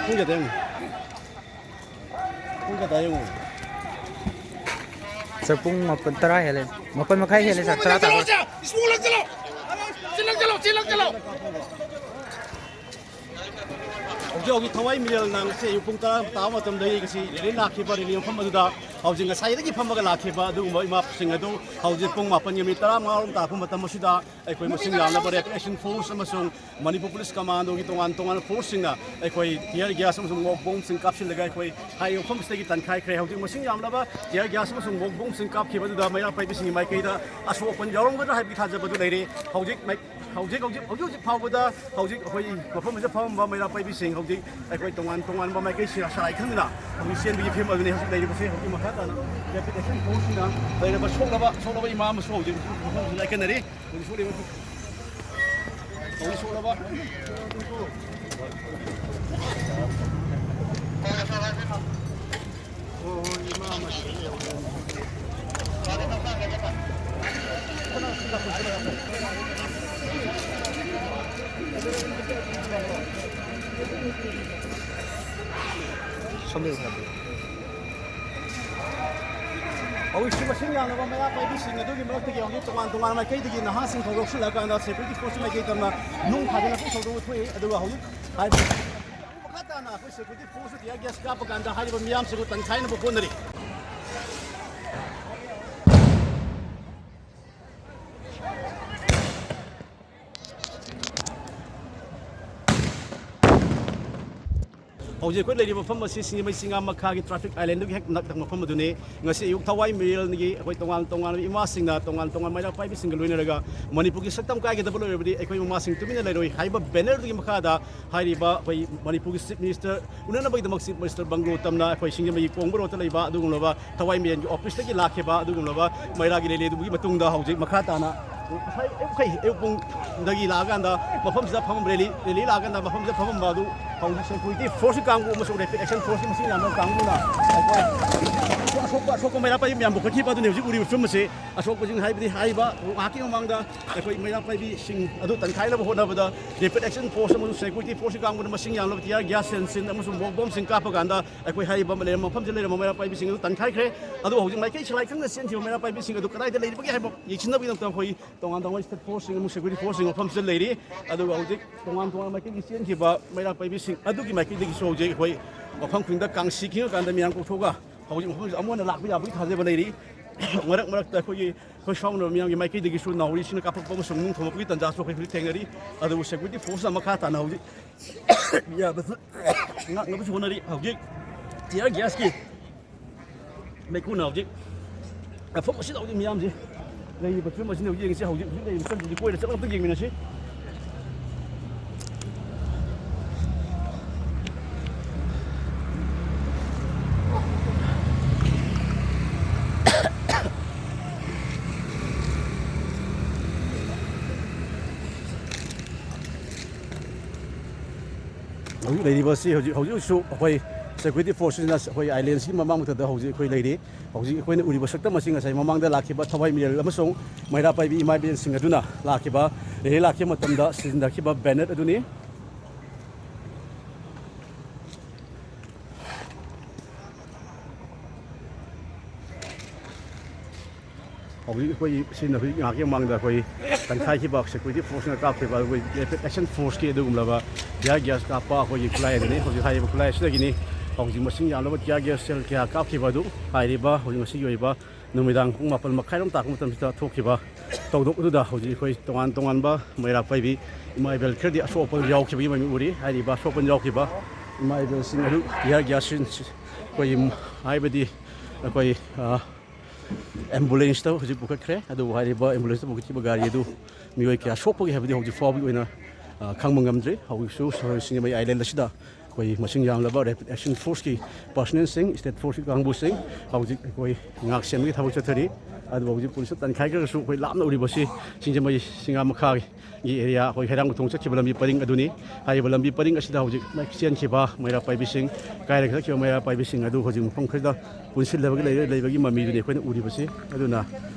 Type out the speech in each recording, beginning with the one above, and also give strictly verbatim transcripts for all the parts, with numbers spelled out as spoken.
ꯄꯨꯡ ꯀꯌꯥꯗ ꯌꯦꯡꯉꯨ? ꯄꯨꯡ ꯀꯌꯥꯗ ꯌꯦꯡꯉꯨ? ꯁꯥꯔ, ꯄꯨꯡ ꯃꯥꯄꯟ, ꯇꯔꯥ ꯍꯦꯜꯂꯦ꯫ ꯃꯥꯄꯟ ꯃꯈꯥꯏ ꯍꯦꯜꯂꯦ, ꯁꯥꯔ, ꯇꯔꯥ ꯇꯥꯗꯣꯔꯦ꯫ ꯏꯁꯃꯣꯛ ꯂꯪꯁꯤꯜꯂꯣ! ꯆꯦ ꯂꯪꯁꯤꯜꯂꯣ! ꯆꯦ ꯂꯪꯁꯤꯜꯂꯣ! ꯍꯧꯖꯤꯛ ꯍꯧꯖꯤꯛ ꯊꯋꯥꯏ ꯃꯤꯔꯦꯜꯅ ꯉꯁꯤ ꯑꯌꯨꯛ ꯄꯨꯡ ꯇꯔꯥ ꯇꯥꯕ ꯃꯇꯝꯗꯒꯤ ꯉꯁꯤ ꯔꯦꯂꯤ ꯂꯥꯛꯈꯤꯕ ꯔꯦꯂꯤ ꯃꯐꯝ ꯑꯗꯨꯗ ꯍꯧꯖꯤꯛ ꯉꯁꯥꯏꯗꯒꯤ ꯐꯝꯃꯒ ꯂꯥꯛꯈꯤꯕ ꯑꯗꯨꯒꯨꯝꯕ ꯏꯃꯥꯁꯤꯡ ꯑꯗꯨ ꯍꯧꯖꯤꯛ ꯄꯨꯡ ꯃꯥꯄꯟꯒꯤ ꯃꯤꯅꯤꯠ ꯇꯔꯥꯃꯉꯥꯔꯣꯝ ꯇꯥꯔꯛꯄ ꯃꯇꯝ ꯑꯁꯤꯗ ꯑꯩꯈꯣꯏ ꯃꯁꯤꯡ ꯌꯥꯝꯂꯕ ꯔꯦꯄ꯭ꯔꯦꯁꯟ ꯐꯣꯔꯁ ꯑꯃꯁꯨꯡ ꯃꯅꯤꯄꯨꯔ ꯄꯨꯂꯤꯁ ꯀꯃꯥꯟꯗꯣꯒꯤ ꯇꯣꯉꯥꯟ ꯇꯣꯉꯥꯟꯕ ꯐꯣꯔꯁꯁꯤꯡꯅ ꯑꯩꯈꯣꯏ ꯇꯤꯌꯔ ꯒ꯭ꯌꯥꯁ ꯑꯃꯁꯨꯡ ꯃꯣꯛ ꯕꯣꯝꯁꯤꯡ ꯀꯥꯞꯁꯤꯜꯂꯒ ꯑꯩꯈꯣꯏ ꯍꯥꯏꯔꯤꯕ ꯃꯐꯝꯁꯤꯗꯒꯤ ꯇꯟꯈꯥꯏꯈ꯭ꯔꯦ꯫ ꯍꯧꯖꯤꯛ ꯃꯁꯤꯡ ꯌꯥꯝꯂꯕ ꯇꯤꯌꯔ ꯒ꯭ꯌꯥꯁ ꯑꯃꯁꯨꯡ ꯃꯣꯛ ꯕꯣꯝꯁꯤꯡ ꯀꯥꯞꯈꯤꯕ ꯑꯗꯨꯗ ꯃꯩꯔꯥ ꯄꯥꯏꯕꯤꯁꯤꯡꯒꯤ ꯃꯥꯏꯀꯩꯗ ꯑꯁꯣꯛ ꯑꯄꯟ ꯌꯥꯎꯔꯝꯒꯗ꯭ꯔꯥ ꯍꯥꯏꯕꯒꯤ ꯊꯥꯖꯕ ꯑꯗꯨ ꯂꯩꯔꯦ꯫ ꯍꯧꯖꯤꯛ ꯃꯩ-, ꯍꯧꯖꯤꯛ, ꯍꯧꯖꯤꯛ, ꯍꯧꯖꯤꯛ, ꯍꯧꯖꯤꯛ ꯐꯥꯎꯕꯗ ꯍꯧꯖꯤꯛ ꯑꯩꯈꯣꯏ ꯃꯐꯝ ꯑꯁꯤꯗ ꯐꯝꯃꯝꯕ ꯃꯩꯔꯥ ꯄꯥꯏꯕꯤꯁꯤꯡ ꯍꯧꯖꯤꯛ ꯑꯩꯈꯣꯏ ꯇꯣꯉꯥꯟ ꯇꯣꯉꯥꯟꯕ ꯃꯥꯏꯀꯩ ꯁꯤꯔꯥ ꯁꯔꯥꯏ ꯈꯪꯗꯅ ꯍꯧꯖꯤꯛ ꯆꯦꯟꯕꯒꯤ ꯐꯤꯕꯝ ꯑꯗꯨꯅꯤ ꯍꯧꯖꯤꯛ ꯂꯩꯔꯤꯕꯁꯦ꯫ ꯍꯧꯖꯤꯛ ꯃꯈꯥ ꯇꯥꯅ ꯔꯦꯄꯤꯗꯦꯁꯟ ꯐꯣꯔꯁꯁꯤꯡꯅ ꯂꯩꯔꯕ ꯁꯣꯛꯂꯕ, ꯁꯣꯛꯂꯕ ꯏꯃꯥ ꯑꯃꯁꯨ ꯍꯧꯖꯤꯛ ꯃꯐꯝꯁꯤꯗ ꯂꯥꯏꯀꯠꯅꯔꯤ꯫ ꯍꯧꯖꯤꯛ ꯁꯣꯛꯂꯤꯕ, ꯍꯧꯖꯤꯛ ꯁꯣꯛꯂꯕ꯫ ꯁꯣꯝꯗ ꯌꯦꯡꯉꯣ꯫ ꯍꯧꯖꯤꯛꯁꯨ ꯃꯁꯤꯡ ꯌꯥꯝꯂꯕ ꯃꯩꯔꯥ ꯄꯥꯏꯕꯤꯁꯤꯡ ꯑꯗꯨꯒꯤ ꯃꯔꯛꯇꯒꯤ ꯍꯧꯖꯤꯛ ꯇꯣꯉꯥꯟ ꯇꯣꯉꯥꯟꯕ ꯃꯥꯏꯀꯩꯗꯒꯤ ꯅꯍꯥꯁꯤꯡ ꯊꯧꯗꯣꯛꯁꯤꯜꯂꯛꯑꯀꯥꯟꯗ ꯁꯦꯀ꯭ꯌꯨꯔꯤꯇꯤ ꯐꯣꯔꯁ ꯃꯥꯏꯀꯩ ꯇꯝꯅ ꯅꯨꯡ ꯊꯥꯖꯤꯜꯂꯛꯄꯒꯤ ꯊꯧꯗꯣꯛ ꯑꯃ ꯊꯣꯛꯏ꯫ ꯑꯗꯨꯒ ꯍꯧꯖꯤꯛ ꯍꯥꯏꯔꯤꯕ ꯃꯈꯥ ꯇꯥꯅ ꯑꯩꯈꯣꯏ ꯁꯦꯀ꯭ꯌꯨꯔꯤꯇꯤ ꯐꯣꯔꯁ ꯇꯤꯌꯔ ꯒ꯭ꯌꯥꯁ ꯀꯥꯞꯄ ꯀꯥꯟꯗ ꯍꯥꯏꯔꯤꯕ ꯃꯤꯌꯥꯝꯁꯤꯕꯨ ꯇꯟꯈꯥꯏꯅꯕ ꯍꯣꯠꯅꯔꯤ꯫ ꯍꯧꯖꯤꯛ ꯑꯩꯈꯣꯏ ꯂꯩꯔꯤꯕ ꯃꯐꯝ ꯑꯁꯤ ꯁꯤꯡꯖꯃꯩ ꯆꯤꯡꯉꯥ ꯃꯈꯥꯒꯤ ꯇ꯭ꯔꯥꯐꯤꯛ ꯑꯥꯏꯂꯦꯟꯗꯨꯒꯤ ꯍꯦꯛ ꯅꯛꯄ ꯃꯐꯝ ꯑꯗꯨꯅꯤ꯫ ꯉꯁꯤ ꯑꯌꯨꯛ ꯊꯋꯥꯏ ꯃꯤꯔꯦꯜꯒꯤ ꯑꯩꯈꯣꯏ ꯇꯣꯉꯥꯟ ꯇꯣꯉꯥꯟꯕ ꯏꯃꯥꯁꯤꯡꯅ ꯇꯣꯉꯥꯟ ꯇꯣꯉꯥꯟꯕ ꯃꯩꯔꯥ ꯄꯥꯏꯕꯤꯁꯤꯡꯒ ꯂꯣꯏꯅꯔꯒ ꯃꯅꯤꯄꯨꯔꯒꯤ ꯁꯛꯇꯝ ꯀꯥꯏꯒꯗꯕ ꯂꯣꯏꯔꯕꯗꯤ ꯑꯩꯈꯣꯏ ꯃꯃꯥꯁꯤꯡ ꯇꯨꯃꯤꯟꯅ ꯂꯩꯔꯣꯏ ꯍꯥꯏꯕ ꯕꯦꯅꯔꯗꯨꯒꯤ ꯃꯈꯥꯗ ꯍꯥꯏꯔꯤꯕ ꯑꯩꯈꯣꯏ ꯃꯅꯤꯄꯨꯔꯒꯤ chief minister ꯎꯅꯅꯕꯒꯤꯗꯃꯛ chief minister bungalow ꯇꯝꯅ ꯑꯩꯈꯣꯏ ꯁꯤꯡꯖꯃꯩꯒꯤ ꯀꯣꯡꯕ ꯔꯣꯗꯇ ꯂꯩꯕ ꯑꯗꯨꯒꯨꯝꯂꯕ ꯊꯋꯥꯏ ꯃꯤꯔꯦꯜꯒꯤ ꯑꯣꯐꯤꯁꯇꯒꯤ ꯂꯥꯛꯈꯤꯕ ꯑꯗꯨꯒꯨꯝꯂꯕ ꯃꯩꯔꯥꯒꯤ ꯔꯦꯂꯤꯗꯨꯒꯤ ꯃꯇꯨꯡꯗ ꯍꯧꯖꯤꯛ ꯃꯈꯥ ꯇꯥꯅ ꯉꯁꯥꯏ ꯑꯌꯨꯛ ꯃꯈꯩ, ꯑꯌꯨꯛ ꯄꯨꯡꯗꯒꯤ ꯂꯥꯛꯑꯀꯥꯟꯗ ꯃꯐꯝꯁꯤꯗ ꯐꯝꯃꯝꯕ ꯔꯦꯂꯤ, ꯔꯦꯂꯤ ꯂꯥꯛꯑꯀꯥꯟꯗ ꯃꯐꯝꯁꯤꯗ ꯐꯝꯃꯝꯕ ꯑꯗꯨ ꯍꯧꯖꯤꯛ ꯁꯦꯀ꯭ꯌꯨꯔꯤꯇꯤ ꯐꯣꯔꯁꯀꯤ ꯀꯥꯡꯕꯨ ꯑꯃꯁꯨꯡ ꯔꯦꯄꯤꯗ ꯑꯦꯛꯁꯟ ꯐꯣꯔꯁꯀꯤ ꯃꯁꯤꯡ ꯌꯥꯝꯂꯕ ꯀꯥꯡꯕꯨꯅ ꯑꯩꯈꯣꯏ ꯑꯁꯣꯛꯄ ꯑꯁꯣꯛꯄ ꯃꯩꯔꯥ ꯄꯥꯏꯕꯤ ꯃꯌꯥꯝ ꯄꯨꯈꯠꯈꯤꯕ ꯑꯗꯨꯅꯤ ꯍꯧꯖꯤꯛ ꯎꯔꯤꯕ ꯐꯤꯕꯝ ꯑꯁꯤ꯫ ꯑꯁꯣꯛꯄꯁꯤꯡ ꯍꯥꯏꯕꯗꯤ ꯍꯥꯏꯔꯤꯕ ꯉꯥꯏꯍꯥꯛꯀꯤ ꯃꯃꯥꯡꯗ ꯑꯩꯈꯣꯏ ꯃꯩꯔꯥ ꯄꯥꯏꯕꯤꯁꯤꯡ ꯑꯗꯨ ꯇꯟꯈꯥꯏꯅꯕ ꯍꯣꯠꯅꯕꯗ ꯔꯦꯄꯤꯗ ꯑꯦꯛꯁꯟ ꯐꯣꯔꯁ ꯑꯃꯁꯨꯡ ꯁꯦꯀ꯭ꯌꯨꯔꯤꯇꯤ ꯐꯣꯔꯁꯀꯤ ꯀꯥꯡꯕꯨꯅ ꯃꯁꯤꯡ ꯌꯥꯝꯂꯕ ꯇꯤꯌꯥꯔ ꯒ꯭ꯌꯥꯁ, ꯁꯦꯟꯁꯤꯟ ꯑꯃꯁꯨꯡ ꯃꯣꯛ ꯕꯣꯝꯁꯤꯡ ꯀꯥꯞꯄ ꯀꯥꯟꯗ ꯑꯩꯈꯣꯏ ꯍꯥꯏꯔꯤꯕ ꯂꯩꯔꯝꯕ ꯃꯐꯝꯁꯤꯗ ꯂꯩꯔꯝꯕ ꯃꯩꯔꯥ ꯄꯥꯏꯕꯤꯁꯤꯡ ꯑꯗꯨ ꯇꯟꯈꯥꯏꯈ꯭ꯔꯦ꯫ ꯑꯗꯨꯒ ꯍꯧꯖꯤꯛ ꯃꯥꯏꯀꯩ ꯁꯂꯥꯏ ꯈꯪꯅ ꯆꯦꯟꯈꯤꯕ ꯃꯩꯔꯥ ꯄꯥꯏꯕꯤꯁꯤꯡ ꯑꯗꯨ ꯀꯗꯥꯏꯗ ꯂꯩꯔꯤꯕꯒꯦ ꯍꯥꯏꯕ ꯌꯦꯡꯁꯤꯟꯅꯕꯒꯤꯗꯃꯛꯇ ꯑꯩꯈꯣꯏ ꯇꯣꯉꯥꯟ ꯇꯣꯉꯥꯟꯕ ꯁ꯭ꯇꯦꯠ ꯐꯣꯔꯁꯁꯤꯡ ꯑꯃꯁꯨꯡ ꯁꯦꯀ꯭ꯌꯨꯔꯤꯇꯤ ꯐꯣꯔꯁꯁꯤꯡ ꯃꯐꯝꯁꯤꯗ ꯂꯩꯔꯤ꯫ ꯑꯗꯨꯒ ꯍꯧꯖꯤꯛ ꯇꯣꯉꯥꯟ ꯇꯣꯉꯥꯟꯕ ꯃꯥꯏꯀꯩꯒꯤ ꯆꯦꯟꯈꯤꯕ ꯃꯩꯔꯥ ꯄꯥꯏꯕꯤꯁꯤꯡ ꯑꯗꯨꯒꯤ ꯃꯥꯏꯀꯩꯗꯒꯤꯁꯨ ꯍꯧꯖꯤꯛ ꯑꯩꯈꯣꯏ ꯃꯐꯝ ꯈꯨꯗꯤꯡꯗ ꯀꯥꯡꯁꯤ ꯈꯤꯡꯉꯀꯥꯟꯗ ꯃꯤꯌꯥꯝ ꯀꯣꯛꯊꯣꯛꯑꯒ ꯍꯧꯖꯤꯛ ꯃꯐꯝꯁꯤꯗ ꯑꯃꯨꯛ ꯍꯟꯅ ꯂꯥꯛꯄ ꯌꯥꯕꯒꯤ ꯊꯥꯖꯕ ꯂꯩꯔꯤ꯫ ꯃꯔꯛ ꯃꯔꯛꯇ ꯑꯩꯈꯣꯏꯒꯤ ꯑꯩꯈꯣꯏ ꯁꯥꯎꯅꯕ ꯃꯤꯌꯥꯝꯒꯤ ꯃꯥꯏꯀꯩꯗꯒꯤꯁꯨ ꯅꯥꯎꯔꯤꯁꯤꯡꯅ ꯀꯥꯞꯄꯛꯄ ꯑꯃꯁꯨꯡ ꯅꯨꯡ ꯊꯣꯝꯃꯛꯄꯒꯤ ꯇꯥꯟꯖꯥꯁꯨ ꯑꯩꯈꯣꯏ ꯍꯧꯖꯤꯛ ꯊꯦꯡꯅꯔꯤ꯫ ꯑꯗꯨꯕꯨ ꯁꯦꯀ꯭ꯌꯨꯔꯤꯇꯤ ꯐꯣꯔꯁꯅ ꯃꯈꯥ ꯇꯥꯅ ꯍꯧꯖꯤꯛ ꯌꯥꯕꯁꯨ ꯉꯥꯛꯅꯕꯁꯨ ꯍꯣꯠꯅꯔꯤ꯫ ꯍꯧꯖꯤꯛ ꯇꯤꯌꯥꯔ ꯒ꯭ꯌꯥꯁꯀꯤ ꯃꯩꯈꯨꯅ ꯍꯧꯖꯤꯛ ꯃꯐꯝ ꯑꯁꯤꯗ ꯍꯧꯖꯤꯛ ꯃꯤꯌꯥꯝꯁꯤ ꯂꯩꯔꯤꯕ ꯐꯤꯕꯝ ꯑꯁꯤꯅ ꯍꯧꯖꯤꯛ ꯌꯦꯡꯁꯤ꯫ ꯍꯧꯖꯤꯛ ꯍꯧꯖꯤꯛ ꯂꯩꯔꯤꯕ ꯐꯤꯕꯝꯁꯤꯗꯤ ꯀꯣꯏꯔ ꯆꯠꯂꯒ ꯑꯝꯇ ꯌꯦꯡꯃꯤꯟꯅꯁꯤ꯫ ꯍꯧꯖꯤꯛ ꯂꯩꯔꯤꯕ ꯑꯁꯤ ꯍꯧꯖꯤꯛ ꯍꯧꯖꯤꯛ ꯍꯧꯖꯤꯛꯁꯨ ꯑꯩꯈꯣꯏ ꯁꯦꯀ꯭ꯌꯨꯔꯤꯇꯤ ꯐꯣꯔꯁꯁꯤꯅ ꯑꯩꯈꯣꯏ ꯑꯥꯏꯂꯦꯟꯁꯤꯒꯤ ꯃꯃꯥꯡ ꯃꯊꯛꯇ ꯍꯧꯖꯤꯛ ꯑꯩꯈꯣꯏ ꯂꯩꯔꯤ꯫ ꯍꯧꯖꯤꯛ ꯑꯩꯈꯣꯏꯅ ꯎꯔꯤꯕ ꯁꯛꯇꯝ ꯑꯁꯤ ꯉꯁꯥꯏ ꯃꯃꯥꯡꯗ ꯂꯥꯛꯈꯤꯕ ꯊꯋꯥꯏ ꯃꯤꯔꯦꯜ ꯑꯃꯁꯨꯡ ꯃꯩꯔꯥ ꯄꯥꯏꯕꯤ ꯏꯃꯥ ꯏꯕꯦꯟꯁꯤꯡ ꯑꯗꯨꯅ ꯂꯥꯛꯈꯤꯕ, ꯔꯦꯂꯤ ꯂꯥꯛꯈꯤꯕ ꯃꯇꯝꯗ ꯁꯤꯖꯤꯟꯅꯈꯤꯕ ꯕꯦꯅꯦꯠ ꯑꯗꯨꯅꯤ꯫ ꯍꯧꯖꯤꯛ ꯑꯩꯈꯣꯏ ꯁꯤꯅ ꯍꯧꯖꯤꯛ ꯉꯥꯏꯍꯥꯛꯀꯤ ꯃꯃꯥꯡꯗ ꯑꯩꯈꯣꯏ ꯇꯟꯈꯥꯏꯈꯤꯕ ꯁꯦꯀ꯭ꯌꯨꯔꯤꯇꯤ ꯐꯣꯔꯁꯅ ꯀꯥꯞꯈꯤꯕ ꯑꯩꯈꯣꯏ ꯔꯦꯄꯤꯗ ꯑꯦꯛꯁꯟ ꯐꯣꯔꯁꯀꯤ ꯑꯗꯨꯒꯨꯝꯂꯕ ꯇꯤꯌꯥꯔ ꯒ꯭ꯌꯥꯁ ꯀꯥꯞꯄ ꯑꯩꯈꯣꯏꯒꯤ ꯈꯨꯠꯂꯥꯏ ꯑꯗꯨꯅꯤ꯫ ꯍꯧꯖꯤꯛ ꯍꯥꯏꯔꯤꯕ ꯈꯨꯠꯂꯥꯏ ꯑꯁꯤꯗꯒꯤꯅꯤ ꯍꯧꯖꯤꯛ ꯃꯁꯤꯡ ꯌꯥꯝꯂꯕ ꯇꯤꯌꯥꯔ ꯒ꯭ꯌꯥꯁ ꯁꯦꯜ ꯀꯌꯥ ꯀꯥꯞꯈꯤꯕ ꯑꯗꯨ ꯍꯥꯏꯔꯤꯕ ꯍꯧꯖꯤꯛ ꯉꯁꯤꯒꯤ ꯑꯣꯏꯕ ꯅꯨꯃꯤꯗꯥꯡ ꯄꯨꯡ ꯃꯥꯄꯟ ꯃꯈꯥꯏꯔꯣꯝ ꯇꯥꯔꯛꯄ ꯃꯇꯝꯁꯤꯗ ꯊꯣꯛꯈꯤꯕ ꯊꯧꯗꯣꯛ ꯑꯗꯨꯗ ꯍꯧꯖꯤꯛ ꯑꯩꯈꯣꯏ ꯇꯣꯉꯥꯟ ꯇꯣꯉꯥꯟꯕ ꯃꯩꯔꯥ ꯄꯥꯏꯕꯤ ꯏꯃꯥ ꯏꯕꯦꯜ ꯈꯔꯗꯤ ꯑꯁꯣꯛ ꯑꯄꯟ ꯌꯥꯎꯈꯤꯕꯒꯤ ꯃꯃꯤ ꯎꯔꯤ꯫ ꯍꯥꯏꯔꯤꯕ ꯑꯁꯣꯛ ꯑꯄꯟ ꯌꯥꯎꯈꯤꯕ ꯏꯃꯥ ꯏꯕꯦꯜꯁꯤꯡ ꯑꯗꯨ ꯇꯤꯌꯥꯔ ꯒ꯭ꯌꯥꯁ ꯁꯤꯟ-, ꯑꯩꯈꯣꯏ ꯍꯥꯏꯕꯗꯤ ꯑꯩꯈꯣꯏ, ꯑ, ꯑꯦꯝꯕꯨꯂꯦꯟꯁꯇ ꯍꯧꯖꯤꯛ ꯄꯨꯈꯠꯈ꯭ꯔꯦ꯫ ꯑꯗꯨꯕꯨ ꯍꯥꯏꯔꯤꯕ ꯑꯦꯝꯕꯨꯂꯦꯟꯁꯇ ꯄꯨꯈꯠꯈꯤꯕ ꯒꯥꯔꯤ ꯑꯗꯨ ꯃꯤꯑꯣꯏ ꯀꯌꯥ ꯁꯣꯛꯄꯒꯦ ꯍꯥꯏꯕꯗꯤ ꯍꯧꯖꯤꯛ ꯐꯥꯎꯕꯒꯤ ꯑꯣꯏꯅ, ꯑ, ꯈꯪꯕ ꯉꯝꯗ꯭ꯔꯤ꯫ ꯍꯧꯖꯤꯛꯁꯨ ꯁꯣꯔꯣꯏ ꯁꯤꯡꯖꯃꯩ ꯑꯥꯏꯂꯦꯟ ꯑꯁꯤꯗ ꯑꯩꯈꯣꯏ ꯃꯁꯤꯡ ꯌꯥꯝꯂꯕ ꯔꯦꯄꯤꯗ ꯑꯦꯛꯁꯟ ꯐꯣꯔꯁꯀꯤ ꯄꯥꯔꯁꯣꯅꯦꯜꯁꯤꯡ, ꯁ꯭ꯇꯦꯠ ꯐꯣꯔꯁꯀꯤ ꯀꯥꯡꯕꯨꯁꯤꯡ ꯍꯧꯖꯤꯛ ꯑꯩꯈꯣꯏ ꯉꯥꯛ ꯁꯦꯟꯕꯒꯤ ꯊꯕꯛ ꯆꯠꯊꯔꯤ꯫ ꯑꯗꯨꯕꯨ ꯍꯧꯖꯤꯛ ꯄꯨꯂꯤꯁꯇ ꯇꯟꯈꯥꯏꯈ꯭ꯔꯒꯁꯨ ꯑꯩꯈꯣꯏ ꯂꯥꯞꯅ ꯎꯔꯤꯕꯁꯤ ꯁꯤꯡꯖꯃꯩ ꯁꯤꯡꯉꯥ ꯃꯈꯥꯒꯤ ꯑꯦꯔꯤꯌꯥ, ꯑꯩꯈꯣꯏ ꯍꯩꯔꯥꯡꯒꯣꯏꯊꯣꯡ ꯆꯠꯈꯤꯕ ꯂꯝꯕꯤ ꯄꯔꯤꯡ ꯑꯗꯨꯅꯤ꯫ ꯍꯥꯏꯔꯤꯕ ꯂꯝꯕꯤ ꯄꯔꯤꯡ ꯑꯁꯤꯗ ꯍꯧꯖꯤꯛ ꯆꯦꯟꯈꯤꯕ ꯃꯩꯔꯥ ꯄꯥꯏꯕꯤꯁꯤꯡ, ꯀꯥꯏꯔꯒ ꯆꯠꯈꯤꯕ ꯃꯩꯔꯥ ꯄꯥꯏꯕꯤꯁꯤꯡ ꯑꯗꯨ ꯍꯧꯖꯤꯛ ꯃꯐꯝ ꯈꯔꯗ ꯄꯨꯟꯁꯤꯜꯂꯕꯒ ꯂꯩꯔꯦ꯫ ꯂꯩꯕꯒꯤ ꯃꯃꯤꯗꯨꯅꯤ ꯑꯩꯈꯣꯏꯅ ꯎꯔꯤꯕꯁꯤ꯫ ꯑꯗꯨꯅ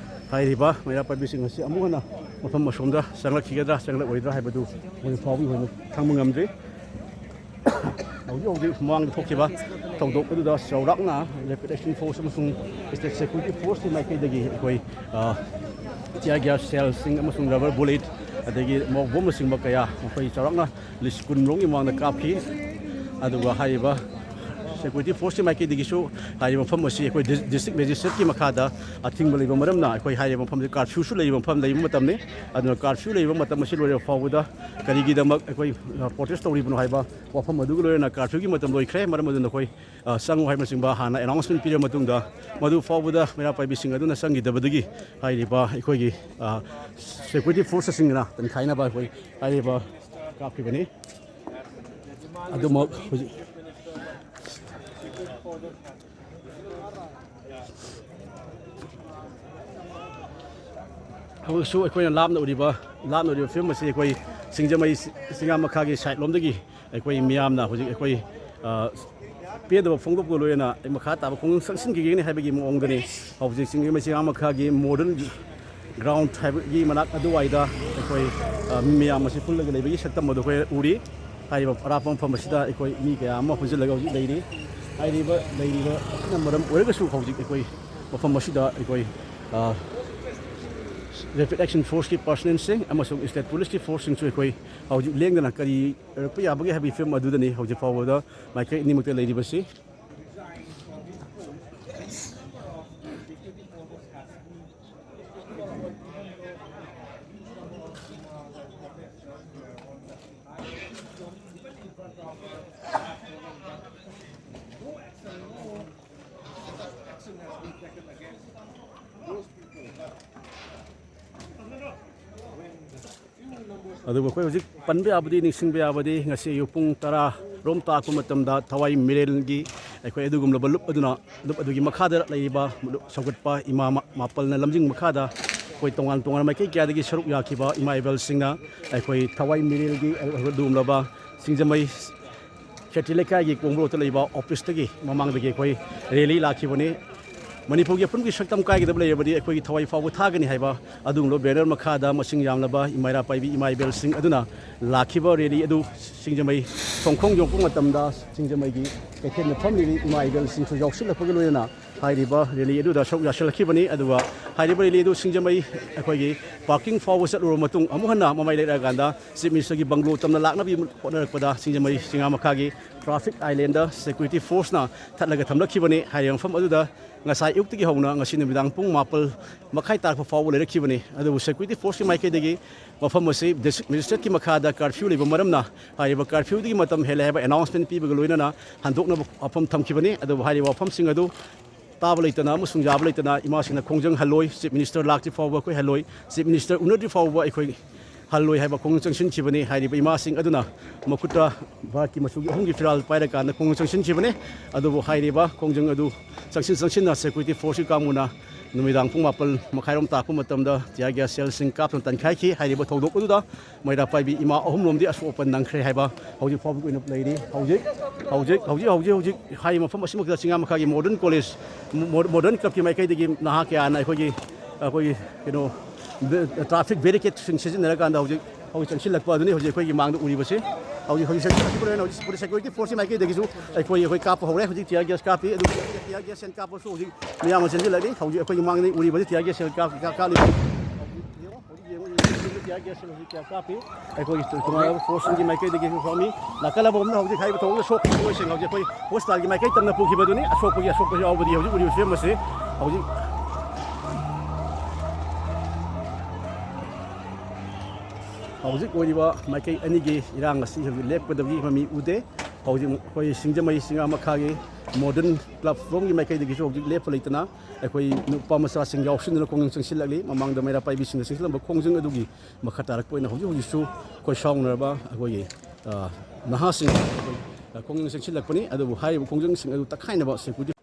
ꯍꯥꯏꯔꯤꯕ ꯃꯩꯔꯥ ꯄꯥꯏꯕꯤꯁꯤꯡ ꯑꯁꯤ ꯑꯃꯨꯛ ꯍꯟꯅ ꯃꯐꯝ ꯑꯁꯣꯝꯗ ꯆꯪꯂꯛꯈꯤꯒꯗ꯭ꯔꯥ ꯆꯪꯂꯛꯑꯣꯏꯗ꯭ꯔꯥ ꯍꯥꯏꯕꯗꯨ ꯍꯧꯖꯤꯛ ꯐꯥꯎꯕꯒꯤ ꯑꯣꯏꯅ ꯈꯪꯕ ꯉꯝꯗ꯭ꯔꯤ꯫ ꯍꯧꯖꯤꯛ ꯍꯧꯖꯤꯛ ꯃꯃꯥꯡꯗ ꯊꯣꯛꯈꯤꯕ ꯊꯧꯗꯣꯛ ꯑꯗꯨꯗ ꯆꯥꯎꯔꯥꯛꯅ ꯔꯦꯄꯤꯗ ꯑꯦꯛꯁꯟ ꯐꯣꯔꯁ ꯑꯃꯁꯨꯡ ꯁ꯭ꯇꯦꯠ ꯁꯦꯀ꯭ꯌꯨꯔꯤꯇꯤ ꯐꯣꯔꯁꯀꯤ ꯃꯥꯏꯀꯩꯗꯒꯤ ꯑꯩꯈꯣꯏ, ꯑ, ꯇꯤꯌꯥꯔ ꯒ꯭ꯌꯥꯁ ꯁꯦꯜꯁꯤꯡ ꯑꯃꯁꯨꯡ ꯔꯕꯔ ꯕꯨꯂꯦꯠ, ꯑꯗꯒꯤ ꯃꯣꯛ ꯕꯣꯝꯅꯆꯤꯡꯕ ꯀꯌꯥ ꯃꯈꯣꯏ ꯆꯥꯎꯔꯥꯛꯅ ꯂꯤꯁ ꯀꯨꯟ ꯔꯣꯝꯒꯤ ꯃꯃꯥꯡꯗ ꯀꯥꯞꯈꯤ꯫ ꯑꯗꯨꯒ ꯍꯥꯏꯔꯤꯕ ꯁꯦꯀ꯭ꯌꯨꯔꯤꯇꯤ ꯐꯣꯔꯁꯀꯤ ꯃꯥꯏꯀꯩꯗꯒꯤꯁꯨ ꯍꯥꯏꯔꯤꯕ ꯃꯐꯝ ꯑꯁꯤ ꯑꯩꯈꯣꯏ ꯗꯤ-, ꯗꯤꯁꯇ꯭ꯔꯤꯛ ꯃꯦꯖꯤꯁꯇ꯭ꯔꯦꯠꯀꯤ ꯃꯈꯥꯗ ꯑꯊꯤꯡꯕ ꯂꯩꯕ ꯃꯔꯝꯅ ꯑꯩꯈꯣꯏ ꯍꯥꯏꯔꯤꯕ ꯃꯐꯝꯁꯤ ꯀꯥꯔꯐ꯭ꯌꯨꯁꯨ ꯂꯩꯕ ꯃꯐꯝ, ꯂꯩꯕ ꯃꯇꯝꯅꯤ꯫ ꯑꯗꯨꯅ ꯀꯥꯔꯐ꯭ꯌꯨ ꯂꯩꯕ ꯃꯇꯝ ꯑꯁꯤ ꯂꯣꯏꯔꯕ ꯐꯥꯎꯕꯗ ꯀꯔꯤꯒꯤꯗꯃꯛ ꯑꯩꯈꯣꯏ, ꯑ, ꯄ꯭ꯔꯣꯇꯦꯁ ꯇꯧꯔꯤꯕꯅꯣ ꯍꯥꯏꯕ ꯋꯥꯐꯝ ꯑꯗꯨꯒ ꯂꯣꯏꯅꯅ ꯀꯥꯔꯐ꯭ꯌꯨꯒꯤ ꯃꯇꯝ ꯂꯣꯏꯈ꯭ꯔꯦ, ꯃꯔꯝ ꯑꯗꯨꯅ ꯅꯈꯣꯏ, ꯑ, ꯆꯪꯉꯨ ꯍꯥꯏꯕꯅꯆꯤꯡꯕ ꯍꯥꯟꯅ ꯑꯦꯅꯥꯎꯟꯁꯃꯦꯟ ꯄꯤꯔꯕ ꯃꯇꯨꯡꯗ, ꯃꯗꯨ ꯐꯥꯎꯕꯗ ꯃꯩꯔꯥ ꯄꯥꯏꯕꯤꯁꯤꯡ ꯑꯗꯨꯅ ꯆꯪꯈꯤꯗꯕꯗꯒꯤ ꯍꯥꯏꯔꯤꯕ ꯑꯩꯈꯣꯏꯒꯤ, ꯑ, ꯁꯦꯀ꯭ꯌꯨꯔꯤꯇꯤ ꯐꯣꯔꯁꯁꯤꯡꯅ ꯇꯟꯈꯥꯏꯅꯕ ꯑꯩꯈꯣꯏ ꯍꯥꯏꯔꯤꯕ ꯀꯥꯞꯈꯤꯕꯅꯤ꯫ ꯑꯗꯨꯃꯛ ꯍꯧꯖꯤꯛ ꯍꯧꯖꯤꯛꯁꯨ ꯑꯩꯈꯣꯏꯅ ꯂꯥꯞꯅ ꯎꯔꯤꯕ, ꯂꯥꯞꯅ ꯎꯔꯤꯕ ꯐꯤꯕꯝ ꯑꯁꯤ ꯑꯩꯈꯣꯏ ꯁꯤꯡꯖꯃꯩ ꯆꯤꯡꯉꯥ ꯃꯈꯥꯒꯤ ꯁꯥꯏꯠ ꯂꯣꯝꯗꯒꯤ ꯑꯩꯈꯣꯏ ꯃꯤꯌꯥꯝꯅ ꯍꯧꯖꯤꯛ ꯑꯩꯈꯣꯏ, ꯑ, ꯄꯦꯟꯗꯕ ꯐꯣꯡꯗꯣꯛꯄꯒ ꯂꯣꯏꯅꯅ ꯑꯩ ꯃꯈꯥ ꯇꯥꯕ ꯈꯣꯡꯖꯪ ꯆꯪꯁꯤꯟꯈꯤꯒꯅꯤ ꯍꯥꯏꯕꯒꯤ ꯃꯑꯣꯡꯗꯅꯤ꯫ ꯍꯧꯖꯤꯛ ꯆꯤꯡꯖꯃꯩ ꯆꯤꯡꯉꯥ ꯃꯈꯥꯒꯤ ꯃꯣꯗꯔꯟ ꯒ꯭ꯔꯥꯎꯟ ꯍꯥꯏꯕꯒꯤ ꯃꯅꯥꯛ ꯑꯗꯨꯋꯥꯏꯗ ꯑꯩꯈꯣꯏ, ꯑ, ꯃꯤ ꯃꯌꯥꯝ ꯑꯁꯤ ꯄꯨꯜꯂꯒ ꯂꯩꯕꯒꯤ ꯁꯛꯇꯝ ꯑꯗꯨ ꯑꯩꯈꯣꯏ ꯎꯔꯤ꯫ ꯍꯥꯏꯔꯤꯕ ꯑꯔꯥꯞꯄ ꯃꯐꯝ ꯑꯁꯤꯗ ꯑꯩꯈꯣꯏ ꯃꯤ ꯀꯌꯥ ꯑꯃ ꯄꯨꯟꯁꯤꯜꯂꯒ ꯍꯧꯖꯤꯛ ꯂꯩꯔꯤ꯫ ꯍꯥꯏꯔꯤꯕ ꯂꯩꯔꯤꯕ ꯑꯁꯤꯅ ꯃꯔꯝ ꯑꯣꯏꯔꯒꯁꯨ ꯍꯧꯖꯤꯛ ꯑꯩꯈꯣꯏ ꯃꯐꯝ ꯑꯁꯤꯗ ꯑꯩꯈꯣꯏ, ꯑ, ꯔꯦꯄꯤꯗ ꯑꯦꯛꯁꯟ ꯐꯣꯔꯁꯀꯤ ꯄꯥꯔꯁꯅꯦꯜꯁꯤꯡ ꯑꯃꯁꯨꯡ ꯁ꯭ꯇꯦꯠ ꯄꯨꯂꯤꯁꯀꯤ ꯐꯣꯔꯁꯁꯤꯡꯁꯨ ꯑꯩꯈꯣꯏ ꯍꯧꯖꯤꯛ ꯂꯦꯡꯗꯅ ꯀꯔꯤ ꯑꯣꯏꯔꯛꯄ ꯌꯥꯕꯒꯦ ꯍꯥꯏꯕꯒꯤ ꯐꯤꯕꯝ ꯑꯗꯨꯗꯅꯤ ꯍꯧꯖꯤꯛ ꯐꯥꯎꯕꯗ ꯃꯥꯏꯀꯩ ꯑꯅꯤꯃꯛꯇ ꯂꯩꯔꯤꯕꯁꯤ꯫ ꯑꯗꯨꯕꯨ ꯑꯩꯈꯣꯏ ꯍꯧꯖꯤꯛ ꯄꯟꯕ ꯌꯥꯕꯗꯤ, ꯅꯤꯡꯁꯤꯡꯕ ꯌꯥꯕꯗꯤ, ꯉꯁꯤ ꯑꯌꯨꯛ ꯄꯨꯡ ꯇꯔꯥ ꯔꯣꯝ ꯇꯥꯛꯄ ꯃꯇꯝꯗ ꯊꯋꯥꯏ ꯃꯤꯔꯦꯜꯒꯤ ꯑꯩꯈꯣꯏ ꯑꯗꯨꯒꯨꯝꯂꯕ ꯂꯨꯞ ꯑꯗꯨꯅ, ꯂꯨꯞ ꯑꯗꯨꯒꯤ ꯃꯈꯥꯗ ꯂꯩꯔꯤꯕ ꯁꯧꯒꯠꯄ ꯏꯃꯥ ꯃꯥꯄꯜꯅ ꯂꯝꯖꯤꯡ ꯃꯈꯥꯗ ꯑꯩꯈꯣꯏ ꯇꯣꯉꯥꯟ ꯇꯣꯉꯥꯟꯕ ꯃꯥꯏꯀꯩ ꯀꯌꯥꯗꯒꯤ ꯁꯔꯨꯛ ꯌꯥꯈꯤꯕ ꯏꯃꯥ ꯏꯕꯦꯜꯁꯤꯡꯅ ꯑꯩꯈꯣꯏ ꯊꯋꯥꯏ ꯃꯤꯔꯦꯜꯒꯤ ꯑꯗꯨꯒꯨꯝꯂꯕ ꯁꯤꯡꯖꯃꯩ ꯈꯦꯇ꯭ꯔꯤ ꯂꯩꯀꯥꯏꯒꯤ ꯀꯣꯡꯕ꯭ꯔꯣꯠꯇ ꯂꯩꯕ ꯑꯣꯐꯤꯁꯇꯒꯤ ꯃꯃꯥꯡꯗꯒꯤ ꯑꯩꯈꯣꯏ ꯔꯦꯂꯤ ꯂꯥꯛꯈꯤꯕꯅꯤ꯫ ꯃꯅꯤꯄꯨꯔꯒꯤ ꯑꯄꯨꯟꯕꯒꯤ ꯁꯛꯇꯝ ꯀꯥꯏꯒꯗꯕ ꯂꯩꯔꯕꯗꯤ ꯑꯩꯈꯣꯏꯒꯤ ꯊꯋꯥꯏ ꯐꯥꯎꯕ ꯊꯥꯒꯅꯤ ꯍꯥꯏꯕ ꯑꯗꯨꯒꯨꯝꯂꯕ ꯕꯦꯅꯔ ꯃꯈꯥꯗ ꯃꯁꯤꯡ ꯌꯥꯝꯂꯕ ꯏꯃꯥ ꯏꯔꯥ ꯄꯥꯏꯕꯤ ꯏꯃꯥ ꯏꯕꯦꯜꯁꯤꯡ ꯑꯗꯨꯅ ꯂꯥꯛꯈꯤꯕ ꯔꯦꯂꯤ ꯑꯗꯨ ꯁꯤꯡꯖꯃꯩ ꯊꯣꯡꯈꯣꯡ ꯌꯧꯔꯛꯄ ꯃꯇꯝꯗ ꯁꯤꯡꯖꯃꯩꯒꯤ ꯀꯩꯊꯦꯜꯗ ꯐꯝꯂꯤꯕ ꯏꯃꯥ ꯏꯕꯦꯜꯁꯤꯡꯁꯨ ꯌꯥꯎꯁꯤꯜꯂꯛꯄꯒ ꯂꯣꯏꯅꯅ ꯍꯥꯏꯔꯤꯕ ꯔꯦꯂꯤ ꯑꯗꯨꯗ ꯁꯔꯨꯛ ꯌꯥꯁꯤꯜꯂꯛꯈꯤꯕꯅꯤ꯫ ꯑꯗꯨꯒ ꯍꯥꯏꯔꯤꯕ ꯔꯦꯂꯤ ꯑꯗꯨ ꯁꯤꯡꯖꯃꯩ ꯑꯩꯈꯣꯏꯒꯤ ꯄꯥꯔꯀꯤꯡ ꯐꯥꯎꯕ ꯆꯠꯂꯨꯔꯕ ꯃꯇꯨꯡ ꯑꯃꯨꯛ ꯍꯟꯅ ꯃꯃꯥꯏ ꯂꯩꯔꯛꯑꯀꯥꯟꯗ ꯆꯤꯐ ꯃꯤꯅꯤꯁꯇꯔꯒꯤ ꯕꯪꯒ꯭ꯂꯣ ꯇꯝꯅ ꯂꯥꯛꯅꯕꯒꯤ ꯍꯣꯠꯅꯔꯛꯄꯗ ꯁꯤꯡꯖꯃꯩ ꯆꯤꯉꯥ ꯃꯈꯥꯒꯤ ꯇ꯭ꯔꯥꯐꯤꯛ ꯑꯥꯏꯂꯦꯟꯗ ꯁꯦꯀ꯭ꯌꯨꯔꯤꯇꯤ ꯐꯣꯔꯁꯅ ꯊꯠꯂꯒ ꯊꯝꯂꯛꯈꯤꯕꯅꯤ꯫ ꯍꯥꯏꯔꯤꯕ ꯃꯐꯝ ꯑꯗꯨꯗ ꯉꯁꯥꯏ ꯑꯌꯨꯛꯇꯒꯤ ꯍꯧꯅ ꯉꯁꯤ ꯅꯨꯃꯤꯗꯥꯡ ꯄꯨꯡ ꯃꯥꯄꯜ ꯃꯈꯥꯏ ꯇꯥꯔꯛꯄ ꯐꯥꯎꯕ ꯂꯩꯔꯛꯈꯤꯕꯅꯤ꯫ ꯑꯗꯨꯕꯨ ꯁꯦꯀ꯭ꯌꯨꯔꯤꯇꯤ ꯐꯣꯔꯁꯀꯤ ꯃꯥꯏꯀꯩꯗꯒꯤ ꯃꯐꯝ ꯑꯁꯤ ꯗꯤꯁꯇ꯭ꯔꯤꯛ ꯃꯦꯖꯤꯁꯇ꯭ꯔꯦꯠꯀꯤ ꯃꯈꯥꯗ ꯀꯥꯔꯐ꯭ꯌꯨ ꯂꯩꯕ ꯃꯔꯝꯅ ꯍꯥꯏꯔꯤꯕ ꯀꯥꯔꯐ꯭ꯌꯨꯗꯒꯤ ꯃꯇꯝ ꯍꯦꯜꯂꯦ ꯍꯥꯏꯕ ꯑꯦꯅꯥꯎꯟꯁꯃꯦꯟ ꯄꯤꯕꯒ ꯂꯣꯏꯅꯅ ꯍꯟꯗꯣꯛꯅꯕ ꯋꯥꯐꯝ ꯊꯝꯈꯤꯕꯅꯤ꯫ ꯑꯗꯨꯕꯨ ꯍꯥꯏꯔꯤꯕ ꯋꯥꯐꯝꯁꯤꯡ ꯑꯗꯨ ꯇꯥꯕ ꯂꯩꯇꯅ ꯑꯃꯁꯨꯡ ꯌꯥꯕ ꯂꯩꯇꯅ ꯏꯃꯥꯁꯤꯡꯅ ꯈꯣꯡꯖꯪ ꯍꯜꯂꯣꯏ, ꯆꯤꯐ ꯃꯤꯅꯤꯁꯇꯔ ꯂꯥꯛꯇ꯭ꯔꯤ ꯐꯥꯎꯕ ꯑꯩꯈꯣꯏ ꯍꯜꯂꯣꯏ, ꯆꯤꯐ ꯃꯤꯅꯤꯁꯇꯔ ꯎꯅꯗ꯭ꯔꯤ ꯐꯥꯎꯕ ꯑꯩꯈꯣꯏ ꯍꯜꯂꯣꯏ ꯍꯥꯏꯕ ꯈꯣꯡꯖꯪ ꯆꯪꯁꯤꯟꯈꯤꯕꯅꯤ꯫ ꯍꯥꯏꯔꯤꯕ ꯏꯃꯥꯁꯤꯡ ꯑꯗꯨꯅ ꯃꯈꯨꯠꯇ ꯚꯥꯔꯠꯀꯤ ꯃꯆꯨꯒꯤ ꯑꯍꯨꯝꯒꯤ ꯐꯤꯔꯥꯜ ꯄꯥꯏꯔꯀꯥꯟꯗ ꯈꯣꯡꯖꯪ ꯆꯪꯁꯤꯟꯈꯤꯕꯅꯤ꯫ ꯑꯗꯨꯕꯨ ꯍꯥꯏꯔꯤꯕ ꯈꯣꯡꯖꯪ ꯑꯗꯨ ꯆꯪꯁꯤꯟ ꯆꯪꯁꯤꯟꯅ ꯁꯦꯀ꯭ꯌꯨꯔꯤꯇꯤ ꯐꯣꯔꯁꯀꯤ ꯀꯥꯡꯕꯨꯅ ꯅꯨꯃꯤꯗꯥꯡ ꯄꯨꯡ ꯃꯥꯄꯜ ꯃꯈꯥꯏꯔꯣꯝ ꯇꯥꯛꯄ ꯃꯇꯝꯗ ꯇꯤꯌꯥꯔ ꯒ꯭ꯌꯥꯁ ꯁꯦꯜꯁꯤꯡ ꯀꯥꯞꯇꯨꯅ ꯇꯥꯟꯈꯥꯏꯈꯤ꯫ ꯍꯥꯏꯔꯤꯕ ꯊꯧꯗꯣꯛ ꯑꯗꯨꯗ ꯃꯩꯔꯥ ꯄꯥꯏꯕꯤ ꯏꯃꯥ ꯑꯍꯨꯝꯂꯣꯝꯗꯤ ꯑꯁꯣꯛ ꯑꯄꯟ ꯅꯪꯈ꯭ꯔꯦ ꯍꯥꯏꯕ ꯍꯧꯖꯤꯛ ꯐꯥꯎꯕꯒꯤ ꯑꯣꯏꯅ ꯂꯩꯔꯤ꯫ ꯍꯧꯖꯤꯛ ꯍꯧꯖꯤꯛ ꯍꯧꯖꯤꯛ ꯍꯧꯖꯤꯛ ꯍꯧꯖꯤꯛ ꯍꯥꯏꯔꯤꯕ ꯃꯐꯝ ꯑꯁꯤꯃꯛꯇ ꯆꯤꯡꯉꯥ ꯃꯈꯥꯒꯤ ꯃꯣꯗꯔꯟ ꯀꯣꯂꯦꯖ, ꯃꯣ-, ꯃꯣꯗꯔꯟ ꯀ꯭ꯂꯕꯀꯤ ꯃꯥꯏꯀꯩꯗꯒꯤ ꯅꯍꯥ ꯀꯌꯥꯅ ꯑꯩꯈꯣꯏꯒꯤ, ꯑꯩꯈꯣꯏꯒꯤ ꯀꯩꯅꯣ, ꯇ꯭ꯔꯥꯐꯤꯛ ꯕꯦꯔꯤꯀꯦꯗꯁꯤꯡ ꯁꯤꯖꯤꯟꯅꯔꯀꯥꯟꯗ ꯍꯧꯖꯤꯛ ꯍꯧꯖꯤꯛ ꯆꯪꯁꯤꯜꯂꯛꯄ ꯑꯗꯨꯅꯤ ꯍꯧꯖꯤꯛ ꯑꯩꯈꯣꯏꯒꯤ ꯃꯥꯡꯗ ꯎꯔꯤꯕꯁꯤ꯫ ꯍꯧꯖꯤꯛ ꯍꯧꯖꯤꯛ ꯆꯪꯁꯤꯜꯂꯛꯄ ꯂꯣꯏꯅ ꯍꯧꯖꯤꯛ ꯁꯦꯀ꯭ꯌꯨꯔꯤꯇꯤ ꯐꯣꯔꯁꯀꯤ ꯃꯥꯏꯀꯩꯗꯒꯤꯁꯨ ꯑꯩꯈꯣꯏ, ꯑꯩꯈꯣꯏ ꯀꯥꯞꯄ ꯍꯧꯔꯦ꯫ ꯍꯧꯖꯤꯛ ꯇꯤꯌꯥꯔ ꯒ꯭ꯌꯥꯁ ꯀꯥꯞꯄꯤ꯫ ꯑꯗꯨ ꯇꯤꯌꯥꯔ ꯒ꯭ꯌꯥꯁ ꯁꯦꯜ ꯀꯥꯞꯄꯁꯨ ꯍꯧꯖꯤꯛ ꯃꯌꯥꯝ ꯑꯃ ꯆꯦꯟꯁꯤꯜꯂꯛꯂꯤ꯫ ꯍꯧꯖꯤꯛ ꯑꯩꯈꯣꯏꯒꯤ ꯃꯥꯡꯗ ꯎꯔꯤꯕꯁꯤ ꯇꯤꯌꯥꯔ ꯒ꯭ꯌꯥꯁ ꯁꯦꯜ ꯀꯥꯞ-, ꯀꯥꯞ-, ꯀꯥꯞꯂꯤꯕ꯫ ꯍꯧꯖꯤꯛ ꯌꯦꯡꯉꯣ, ꯍꯧꯖꯤꯛ ꯌꯦꯡꯉꯣ, ꯇꯤꯌꯥꯔ ꯒ꯭ꯌꯥꯁ ꯁꯦꯜ ꯍꯧꯖꯤꯛ ꯀꯌꯥ ꯀꯥꯞꯄꯤ꯫ ꯑꯩꯈꯣꯏꯒꯤ ꯇꯣꯉꯥꯟꯕ ꯐꯣꯔꯁꯁꯤꯡꯒꯤ ꯃꯥꯏꯀꯩꯗꯒꯤꯁꯨ ꯀꯥꯞꯃꯤ꯫ ꯅꯥꯀꯜ ꯑꯃꯔꯣꯝꯗ ꯍꯧꯖꯤꯛ ꯍꯥꯏꯔꯤꯕ ꯊꯧꯑꯣꯡꯗ ꯁꯣꯛꯈꯤꯕ ꯃꯤꯑꯣꯏꯁꯤꯡ ꯍꯧꯖꯤꯛ ꯑꯩꯈꯣꯏ ꯍꯣꯁꯄꯤꯇꯥꯜꯒꯤ ꯃꯥꯏꯀꯩ ꯇꯝꯅ ꯄꯨꯈꯤꯕꯗꯨꯅꯤ꯫ ꯑꯁꯣꯛꯄꯒꯤ, ꯑꯁꯣꯛꯄꯁꯨ ꯌꯥꯎꯕꯗꯤ ꯍꯧꯖꯤꯛ ꯎꯔꯤꯕ ꯐꯤꯕꯝ ꯑꯁꯤ ꯍꯧꯖꯤꯛ ꯍꯧꯖꯤꯛ ꯑꯣꯏꯔꯤꯕ ꯃꯥꯏꯀꯩ ꯑꯅꯤꯒꯤ ꯏꯔꯥꯡ ꯑꯁꯤ ꯍꯧꯖꯤꯛ ꯂꯦꯞꯀꯗꯕꯒꯤ ꯃꯃꯤ ꯎꯗꯦ꯫ ꯍꯧꯖꯤꯛ ꯑꯩꯈꯣꯏ ꯁꯤꯡꯖꯃꯩ ꯆꯤꯉꯥ ꯃꯈꯥꯒꯤ ꯃꯣꯗꯔꯟ ꯀ꯭ꯂꯕ ꯂꯣꯝꯒꯤ ꯃꯥꯏꯀꯩꯗꯒꯤꯁꯨ ꯍꯧꯖꯤꯛ ꯂꯦꯞꯄ ꯂꯩꯇꯅ ꯑꯩꯈꯣꯏ ꯅꯨꯄꯥ ꯃꯆꯥꯁꯤꯡ ꯌꯥꯎꯁꯤꯟꯗꯨꯅ ꯈꯣꯡꯖꯪ ꯆꯪꯁꯤꯜꯂꯛꯂꯤ꯫ ꯃꯃꯥꯡꯗ ꯃꯩꯔꯥ ꯄꯥꯏꯕꯤꯁꯤꯡꯅ ꯆꯪꯁꯤꯜꯂꯝꯕ ꯈꯣꯡꯖꯪ ꯑꯗꯨꯒꯤ ꯃꯈꯥ ꯇꯥꯔꯛꯄ ꯑꯣꯏꯅ ꯍꯧꯖꯤꯛ ꯍꯧꯖꯤꯛꯁꯨ ꯑꯩꯈꯣꯏ ꯁꯥꯎꯅꯔꯕ ꯑꯩꯈꯣꯏꯒꯤ, ꯑ, ꯅꯍꯥꯁꯤꯡ ꯑꯩꯈꯣꯏ ꯈꯣꯡꯖꯪ ꯆꯪꯁꯤꯜꯂꯛꯄꯅꯤ꯫ ꯑꯗꯨꯕꯨ ꯍꯥꯏꯔꯤꯕ ꯈꯣꯡꯖꯪꯁꯤꯡ ꯑꯗꯨ ꯇꯛꯈꯥꯏꯅꯕ security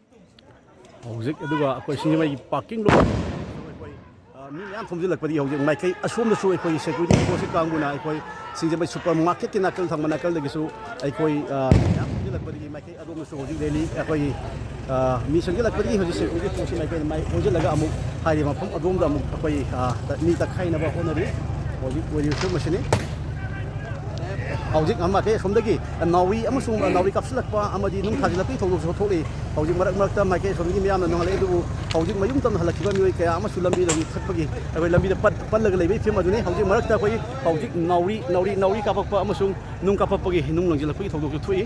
ꯍꯧꯖꯤꯛ, ꯑꯗꯨꯒ ꯑꯩꯈꯣꯏ ꯁꯤꯡꯖꯃꯩꯒꯤ parking lot ꯑꯩꯈꯣꯏ, ꯑ, ꯃꯤ ꯃꯌꯥꯝ ꯊꯣꯝꯖꯤꯜꯂꯛꯄꯗꯒꯤ ꯍꯧꯖꯤꯛ ꯃꯥꯏꯀꯩ ꯑꯁꯣꯝꯗꯁꯨ ꯑꯩꯈꯣꯏ security forceꯀꯤ ꯀꯥꯡꯕꯨꯅ ꯑꯩꯈꯣꯏ ꯁꯤꯡꯖꯃꯩ supermarketꯀꯤ ꯅꯥꯀꯜ ꯊꯪꯕ ꯅꯥꯀꯜꯗꯒꯤꯁꯨ ꯑꯩꯈꯣꯏ, ꯑ, ꯃꯤ ꯃꯌꯥꯝ ꯊꯣꯝꯖꯤꯜꯂꯛꯄꯗꯒꯤ ꯃꯥꯏꯀꯩ ꯑꯗꯣꯝꯗꯁꯨ ꯍꯧꯖꯤꯛ rally ꯑꯩꯈꯣꯏꯒꯤ, ꯑ, ꯃꯤ ꯆꯪꯁꯤꯜꯂꯛꯄꯗꯒꯤ ꯍꯧꯖꯤꯛ security forceꯀꯤ ꯃꯥꯏꯀꯩꯗ ꯃꯥꯏ ꯑꯣꯟꯁꯤꯜꯂꯒ ꯑꯃꯨꯛ ꯍꯥꯏꯔꯤꯕ ꯃꯐꯝ ꯑꯗꯣꯝꯗ ꯑꯃꯨꯛ ꯑꯩꯈꯣꯏ, ꯑ, ꯃꯤ ꯇꯛꯈꯥꯏꯅꯕ ꯍꯣꯠꯅꯔꯤ꯫ ꯍꯧꯖꯤꯛ ꯑꯣꯏꯔꯤꯕ ꯐꯤꯕꯝ ꯑꯁꯤꯅꯤ꯫ ꯍꯧꯖꯤꯛ ꯑꯃ ꯀꯩ ꯑꯁꯣꯝꯗꯒꯤ ꯅꯥꯎꯔꯤ ꯑꯃꯁꯨꯡ ꯅꯥꯎꯔꯤ ꯀꯥꯞꯁꯤꯜꯂꯛꯄ ꯑꯃꯗꯤ ꯅꯨꯡ ꯊꯥꯖꯤꯜꯂꯛꯄꯒꯤ ꯊꯧꯗꯣꯛꯁꯨ ꯊꯣꯛꯂꯤ꯫ ꯍꯧꯖꯤꯛ ꯃꯔꯛ ꯃꯔꯛꯇ ꯃꯥꯏꯀꯩ ꯑꯁꯣꯝꯗꯒꯤ ꯃꯤꯌꯥꯝꯅ ꯅꯣꯡꯍꯜꯂꯛꯏ, ꯑꯗꯨꯕꯨ ꯍꯧꯖꯤꯛ ꯃꯌꯨꯝ ꯇꯝꯅ ꯍꯜꯂꯛꯈꯤꯕ ꯃꯤꯑꯣꯏ ꯀꯌꯥ ꯑꯃꯁꯨ ꯂꯝꯕꯤꯗ ꯍꯧꯖꯤꯛ ꯊꯠꯄꯒꯤ, ꯑꯩꯈꯣꯏ ꯂꯝꯕꯤꯗ ꯄꯠ-, ꯄꯜꯂꯒ ꯂꯩꯕꯒꯤ ꯐꯤꯕꯝ ꯑꯗꯨꯅꯤ꯫ ꯍꯧꯖꯤꯛ ꯃꯔꯛꯇ ꯑꯩꯈꯣꯏ ꯍꯧꯖꯤꯛ ꯅꯥꯎꯔꯤ, ꯅꯥꯎꯔꯤ, ꯅꯥꯎꯔꯤ ꯀꯥꯞꯄꯛꯄ ꯑꯃꯁꯨꯡ ꯅꯨꯡ ꯀꯥꯞꯄꯛꯄꯒꯤ ꯅꯨꯡ ꯂꯪꯁꯤꯜꯂꯛꯄꯒꯤ ꯊꯧꯗꯣꯛꯁꯨ ꯊꯣꯛꯏ꯫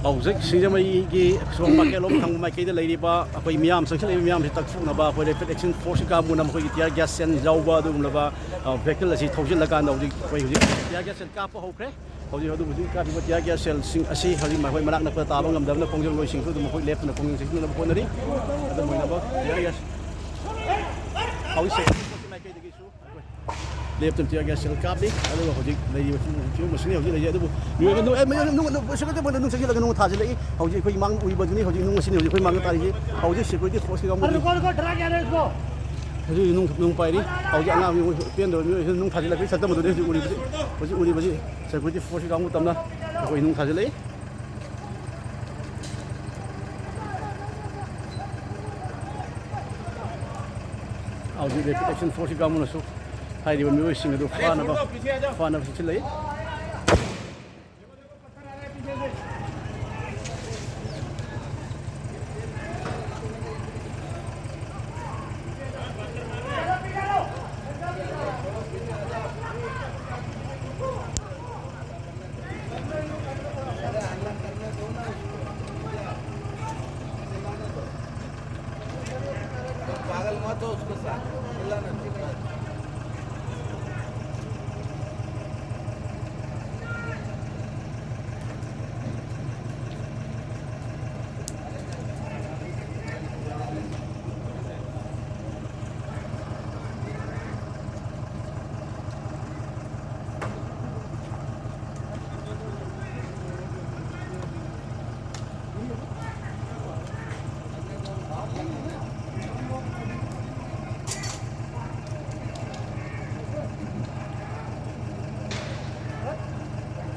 ꯍꯧꯖꯤꯛ ꯁꯤꯡꯖꯃꯩꯒꯤ supermarket ꯂꯣꯝ ꯊꯪꯕ ꯃꯥꯏꯀꯩꯗ ꯂꯩꯔꯤꯕ ꯑꯩꯈꯣꯏ ꯃꯤꯌꯥꯝ, ꯆꯪꯁꯤꯜꯂꯛꯂꯤꯕ ꯃꯤꯌꯥꯝꯁꯤ ꯇꯛꯊꯣꯛꯅꯕ ꯑꯩꯈꯣꯏ rapid action forceꯀꯤ ꯀꯥꯡꯕꯨꯅ ꯃꯈꯣꯏꯒꯤ tear gas shell ꯌꯥꯎꯕ ꯑꯗꯨꯒꯨꯝꯂꯕ, ꯑ, vehicle ꯑꯁꯤ ꯊꯧꯖꯤꯜꯂꯀꯥꯟꯗ ꯍꯧꯖꯤꯛ ꯑꯩꯈꯣꯏ ꯍꯧꯖꯤꯛ tear gas shell ꯀꯥꯞꯄ ꯍꯧꯈ꯭ꯔꯦ꯫ ꯍꯧꯖꯤꯛ ꯑꯗꯨ ꯍꯧꯖꯤꯛ ꯀꯥꯞꯄꯤꯕ tear gas shellꯁꯤꯡ ꯑꯁꯤ ꯍꯧꯖꯤꯛ ꯃꯈꯣꯏ ꯃꯅꯥꯛ ꯅꯛꯄꯗ ꯇꯥꯕ ꯉꯝꯗꯕꯅ ꯈꯣꯡꯖꯪꯂꯣꯏꯁꯤꯡꯁꯨ ꯑꯗꯨꯝ ꯃꯈꯣꯏ ꯂꯦꯞꯇꯅ ꯈꯣꯡꯖꯪ ꯆꯦꯟꯁꯤꯟꯅꯕ ꯍꯣꯠꯅꯔꯤ꯫ ꯑꯗꯨꯝ ꯑꯣꯏꯅꯃꯛ tear gas ꯍꯧꯖꯤꯛ ꯃꯥꯏꯀꯩꯗꯒꯤꯁꯨ ꯑꯩꯈꯣꯏ ꯂꯦꯞꯇꯅ ꯇꯤꯌꯔ ꯒ꯭ꯌꯥꯁ ꯁꯦꯜ ꯀꯥꯞꯂꯤ꯫ ꯑꯗꯨꯒ ꯍꯧꯖꯤꯛ ꯂꯩꯔꯤꯕ ꯐꯤꯕꯝ, ꯐꯤꯕꯝ ꯑꯁꯤꯅ ꯍꯧꯖꯤꯛ ꯂꯩꯔꯤ꯫ ꯑꯗꯨꯕꯨ ꯃꯤꯑꯣꯏ ꯑꯃ ꯅꯨꯡ, ꯑꯦ, ꯃꯤꯑꯣꯏ ꯑꯃ ꯅꯨꯡ, ꯅꯨꯡ, ꯁꯦꯀ꯭ꯌꯨꯔꯤꯇꯤ ꯄꯣꯏꯟꯠꯇ ꯅꯨꯡ ꯆꯪꯁꯤꯜꯂꯒ ꯅꯨꯡ ꯊꯥꯖꯤꯜꯂꯛꯏ꯫ ꯍꯧꯖꯤꯛ ꯑꯩꯈꯣꯏ ꯃꯥꯡ ꯎꯔꯤꯕꯗꯨꯅꯤ ꯍꯧꯖꯤꯛ ꯅꯨꯡ ꯑꯁꯤꯅꯤ ꯍꯧꯖꯤꯛ ꯑꯩꯈꯣꯏ ꯃꯥꯡꯗ ꯇꯥꯔꯤꯁꯤ꯫ ꯍꯧꯖꯤꯛ ꯁꯦꯀ꯭ꯌꯨꯔꯤꯇꯤ ꯐꯣꯔꯁꯀꯤ ꯀꯥꯡꯕꯨꯗꯤ ꯍꯧꯖꯤꯛ ꯅꯨꯡ, ꯅꯨꯡ ꯄꯥꯏꯔꯤ꯫ ꯍꯧꯖꯤꯛ ꯑꯉꯥꯡ ꯃꯤꯑꯣꯏ ꯄꯦꯟꯗꯕ ꯃꯤꯑꯣꯏꯁꯤꯅ ꯅꯨꯡ ꯊꯥꯖꯤꯜꯂꯛꯄꯒꯤ ꯁꯛꯇꯝ ꯑꯗꯨꯅꯤ ꯍꯧꯖꯤꯛ ꯎꯔꯤꯕꯁꯤ꯫ ꯍꯧꯖꯤꯛ ꯎꯔꯤꯕꯁꯤ ꯁꯦꯀ꯭ꯌꯨꯔꯤꯇꯤ ꯐꯣꯔꯁꯀꯤ ꯀꯥꯡꯕꯨ ꯇꯝꯅ ꯑꯩꯈꯣꯏ ꯅꯨꯡ ꯊꯥꯖꯤꯜꯂꯛꯏ꯫ ꯍꯧꯖꯤꯛ ꯔꯦꯄꯤꯗ ꯑꯦꯛꯁꯟ ꯐꯣꯔꯁꯀꯤ ꯀꯥꯡꯕꯨꯅꯁꯨ ꯍꯥꯏꯔꯤꯕ ꯃꯤꯑꯣꯏꯁꯤꯡ ꯑꯗꯨ ꯐꯥꯅꯕ, ꯐꯥꯅꯕ ꯆꯦꯛꯁꯤꯜꯂꯛꯏ꯫ पागल मत हो उसके साथ, चिल्लाना, चिल्लाना।